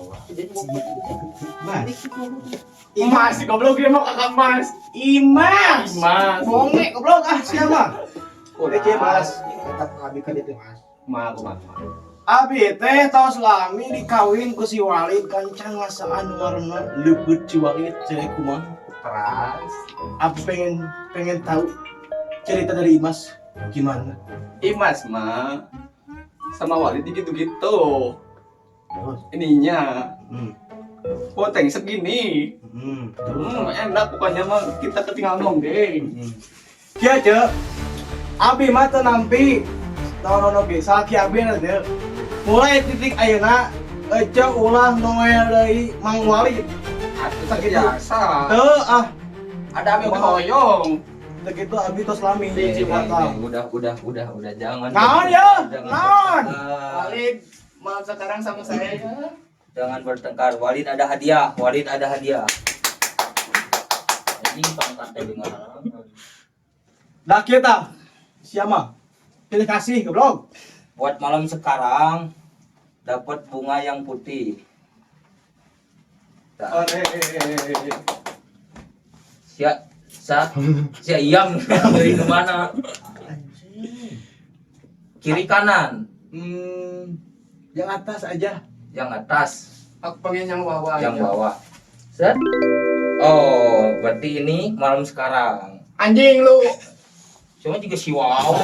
Bawah. Mas. Emas, goblok, dia mau kakak Mas. Imas. Imas. Bonge goblok, ah siapa? Oke, Mas. Tetap abi ka ditu, Mas. Ma, aku mah. Abi teh tos lami dikawin ku si Walid, kancan ngasaan warna leupeut si Walid cewek kumaha. Keras. Abi pengen pengen tahu cerita dari Imas gimana? Imas mah sama Walid gitu-gitu. Terus. Ininya poteng segini. Terus. Enak pokoknya mah, kita ketinggalan nonggeng. Kieu, Ceu. Abi mah teu nampi tahun oge salaki abi na teu. Mulai titik ayeuna Ece ulah noel deui Mang Walid. Atuh Sakitu. biasa. Teu ah, Ada abi oge hoyong. Teu kitu, abi tos lami. Di Batal. Udah, udah, jangan. Naon ya? Jangan Naon? bertengkar. Walid malam sekarang sama saya ya. Jangan bertengkar. Walid ada hadiah. Walid ada hadiah. Anjing, tongkat teh dengar. Dah kita. Siapa? Pilih kasih goblok. Buat malam sekarang dapat bunga yang putih. Nah, Ore. sia sa sia iyam dari kemana? Kiri kanan? Yang atas aja. Yang atas. Aku pengen yang bawah Yang aja. bawah. Set. Oh, berarti ini malam sekarang. Anjing lu. Cuma juga si wow.